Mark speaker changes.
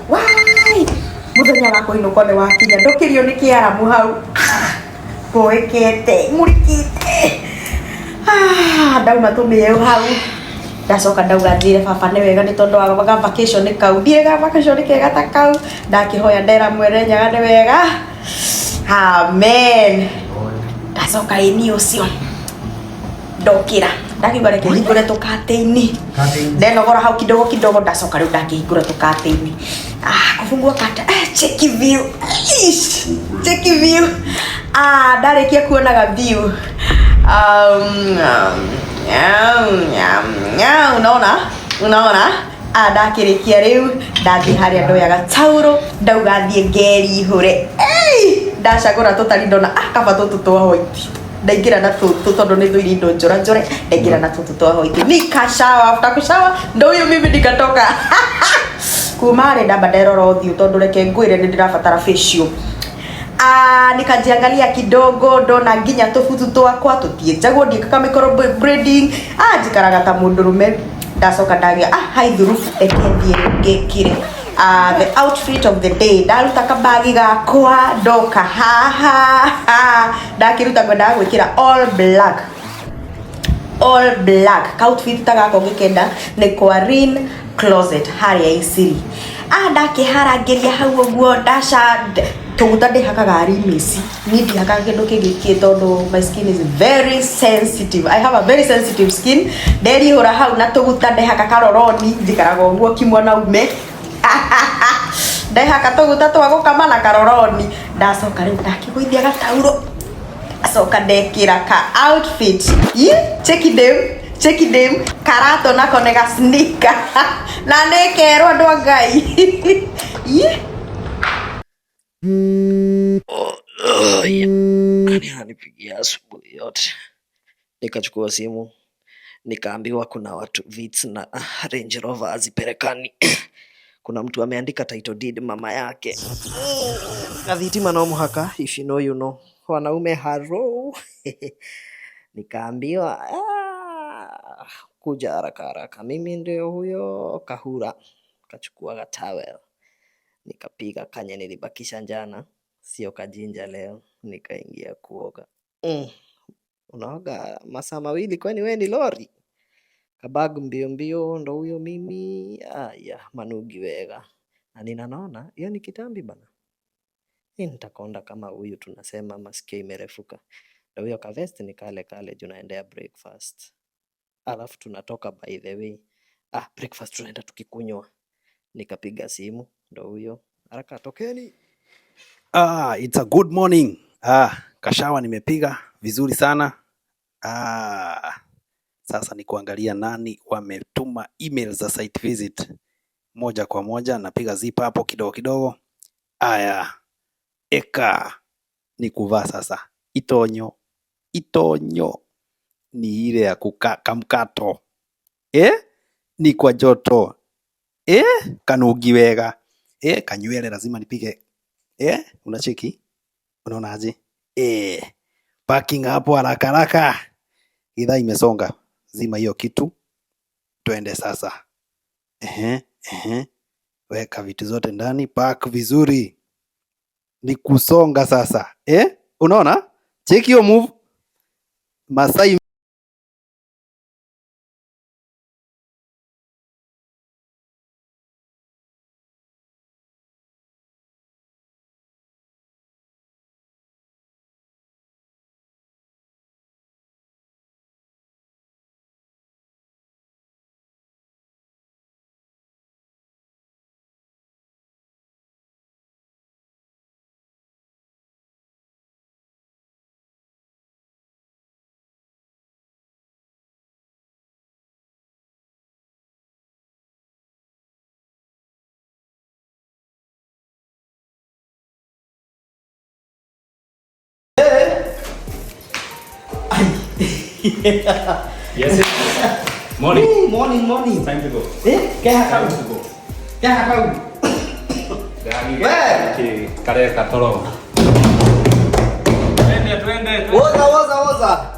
Speaker 1: Wai! Muthenya wa kũinũka nĩ wakinya, ndũkĩrio nĩ kĩaramu hau. Mboekete, mũrikĩte. Ah, ndauma tũmĩeũ hau. Ndacoka ndauga njĩre baba nĩ wega nĩ tondũ wa ga vacation kau. Ndirĩ ga vacation kega ta kau. Ndakĩhoya ndera mwene Nyaga nĩ wega. Amen. Ndacoka ĩni ũcio ndokĩra ndakiuga reke hingũre tũkatĩini ndenogora hau kidogo kidogo, ndacoka rĩu ndakĩhingũra tũkatĩini. Ah, kũbungua kata, ah, cheki view. Ish, cheki view. Ah, ndarĩkia kuonaga view. Unaona, unaona. Ah, ndakĩrĩkia rĩu ndathiĩ harĩa ndoyaga tauro, ndauga thiĩ ngerihũre. Ei, ndacagũra tũtari ndona, ah, kaba tũtũ twa white. Ndaingĩra na tũtũ tondũ nĩ thũire indo njora njore, ndaingĩra na tũtũ twa white, nikashawa. After kushawa ndo huyo mimi nikatoka kuma rĩ, ndamba nderora ũthiũ tondũ reke ngwĩre nĩ ndĩrabatara facial. Ah, nikajiangalia kidogo, ndona nginya tũbutu twakwa tũtienjagwo, ndiĩkaga mĩkoro braiding. Ah, njikaraga ta mũndũrũme. Ndacoka ndagĩa, ah, haithuru, reke thiĩ ngĩkire, ah, the outfit of the day. Ndaruta kabagi gakwa, ndoka haha, ndakĩruta, ngwendaga gwĩkĩra all black, all black. Ka outfit ta gaka ũngĩkenda nĩ kwa Rin Closet harĩa Isiri. Ah, ndakĩharangĩria hau ũguo, ndaca tũguta ndĩhakaga Arimis, niĩ ndihakaga kĩndũ kĩngĩ kĩ tondũ my skin is very sensitive. I have a very sensitive skin. Nderihũra hau na tũguta, ndehaka karoroni, njikaraga ũguo kimwanaume, ndehaka tũguta twa gũkama na karoroni. Ndacoka rĩu ndakĩgũithia gatauro, acoka ndekĩra ka outfit. Yi, cheki dem, cheki dem, karato nako nĩ ga sneaker na nĩ kerwo andũ a Ngai. Yi.
Speaker 2: Oh, yeah. Ananipigia asubuhi yote, nikachukua simu, nikaambiwa kuna watu Vitz na Range Rover haziperekani. Kuna mtu ameandika title deed mama yake. Kathitima no mũhaka, if you know you know. Wanaume haro. Nikaambiwa, ah, kuja haraka haraka. Mimi ndio huyo kahura, kachukua ka towel nikapiga kanye nilibakisha jana, sio kajinja leo, nikaingia kuoga. Unaoga masaa 2 kwani we ni lori? Kabag mbio mbio, ndo huyo mimi. Aya, manugi wega na ninanona hiyo ni kitambi bana. Hii nitakonda kama huyu, tunasema masikio imerefuka. Ndo huyo kavest ni kale kale juu naendea breakfast, alafu tunatoka by the way. Ah, breakfast tunaenda tukikunywa. Nikapiga simu, ndo huyo haraka, tokeni.
Speaker 3: Ah, it's a good morning. Ah, kashawa nimepiga vizuri sana. Ah, sasa ni kuangalia nani wametuma email za site visit. Moja kwa moja napiga zip hapo kidogo kidogo. Aya, eka ni kuvaa sasa. Itonyo, itonyo ni ile ya kuka, kamkato. Eh? Ni kwa joto. Eh? Kanugi wega. Eh, kanywele lazima nipige. Eh, unacheki? Unaonaje? Eh, parking hapo haraka haraka. Idhaa imesonga. Zima hiyo kitu. Twende sasa. Ehe, ehe. Weka vitu zote ndani, park vizuri. Ni kusonga sasa. Eh? Unaona? Cheki hiyo move. Masai.
Speaker 4: Yes. Morning.
Speaker 3: Morning, morning.
Speaker 4: Time to go.
Speaker 3: Eh, keha kau.
Speaker 4: Time to go.
Speaker 3: Keha kau.
Speaker 4: Kareka toro. Twende, twende, twende.
Speaker 3: Woza, woza, woza.